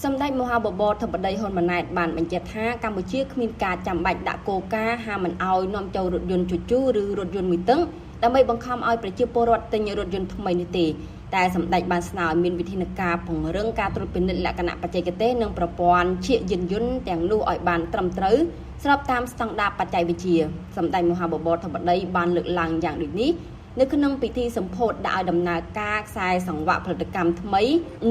សម្ដេចមហាបវរធិបតីហ៊ុនម៉ាណែតបានបញ្ជាក់ថាកម្ពុជាគ្មានការចាំបាច់ដាក់គោលការណ៍ហាមមិនឲ្យនាំចូលរថយន្តជជុះឬរថយន្តមួយទឹងដើម្បីបង្ខំឲ្យប្រជាពលរដ្ឋទិញរថយន្តថ្មីនេះទេតែសម្ដេចបានស្នើឲ្យមានវិធានការពង្រឹងការត្រួតពិនិត្យលក្ខណៈបច្ចេកទេសនិងប្រព័ន្ធឈៀកយានយន្តទាំងនោះឲ្យបានត្រឹមត្រូវស្របតាមស្តង់ដារបច្ចេកវិទ្យាសម្ដេចមហាបវរធិបតីបានលើកឡើងយ៉ាងដូចនេះនៅក្នុងពិធីសម្ពោធដាក់ឲ្យដំណើរការខ្សែសង្វាក់ផលិតកម្មថ្មី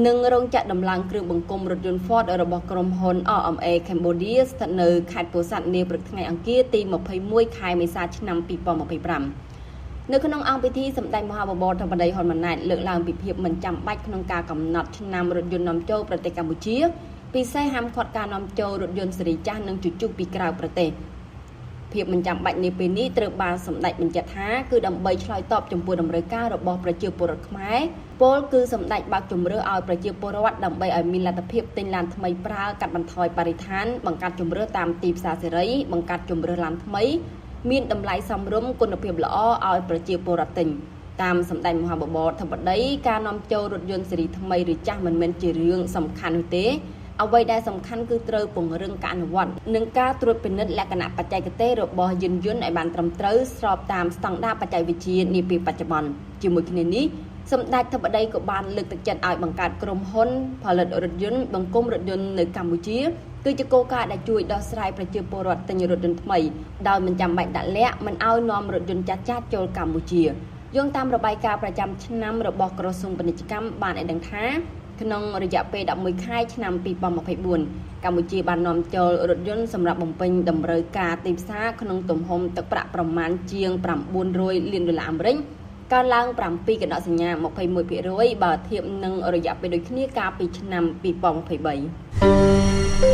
និងរោងចក្រដំឡើងគ្រឿងបង្គុំរថយន្ត Ford របស់ក្រុមហ៊ុន RMA Cambodia ស្ថិតនៅខេត្តពោធិ៍សាត់នាព្រឹកថ្ងៃអង្គារទី21ខែមេសាឆ្នាំ2025នៅក្នុងអង្គពិធីសម្ដេចមហាបវរធិបតីហ៊ុនម៉ាណែតលើកឡើងពីភាពមិនចាំបាច់ក្នុងការកំណត់ឆ្នាំរថយន្តនាំចូលប្រទេសកម្ពុជាពិសេសហាមឃាត់ការនាំចូលរថយន្តស៊េរីចាស់និងជជុះពីក្រៅប្រទេសភាពមិនចាំបាច់នាពេលនេះត្រូវបានសម្ដេចបញ្ជាក់ថាគឺដើម្បីឆ្លើយតបចំពោះតម្រូវការរបស់ប្រជាពលរដ្ឋខ្មែរពលគឺសម្ដេចបើកជម្រើសឲ្យប្រជាពលរដ្ឋដើម្បីឲ្យមានលទ្ធភាពទិញឡានថ្មីប្រើកាត់បន្ថយបរិស្ថានបង្កាត់ជម្រើសតាមទីផ្សារសេរីបង្កាត់ជម្រើសឡានថ្មីមានតម្លៃសមរម្យគុណភាពល្អឲ្យប្រជាពលរដ្ឋទិញតាមសម្ដេចមហាបវរធិបតីការនាំចូលរថយន្តស៊េរីថ្មីឬចាស់មិនមែនជារឿងសំខាន់នោះទេអ្វីដែលសំខាន់គឺត្រូវពង្រឹងការអនុវត្តនិងការត្រួតពិនិត្យលក្ខណៈបច្ចេកទេសរបស់យានយន្តឲ្យបានត្រឹមត្រូវស្របតាមស្តង់ដារបច្ចេកវិទ្យានាពេលបច្ចុប្បន្នជាមួយគ្នានេះសម្ដេចធិបតីក៏បានលើកទឹកចិត្តឲ្យបង្កើតក្រុមហ៊ុនផលិតរថយន្តបង្គុំរថយន្តនៅកម្ពុជាគឺជាគោលការណ៍ដែលជួយដោះស្រាយប្រជាពលរដ្ឋទិញរថយន្តថ្មីដោយមិនចាំបាច់ដាក់លាក់មិនឲ្យនាំរថយន្តចាស់ៗចូលកម្ពុជាយោងតាមរបាយការណ៍ប្រចាំឆ្នាំរបស់ក្រសួងពាណិជ្ជកម្មបានឲ្យដឹងថាក្នុងរយៈពេល11ខែឆ្នាំ2024កម្ពុជាបាននាំចូលរថយន្តសម្រាប់បំពេញតម្រូវការទីផ្សារក្នុងទំហំទឹកប្រាក់ប្រមាណជាង900លានដុល្លារអាមេរិកកើនឡើង7.21%បើធៀបនឹងរយៈពេលដូចគ្នាកាលពីឆ្នាំ2023។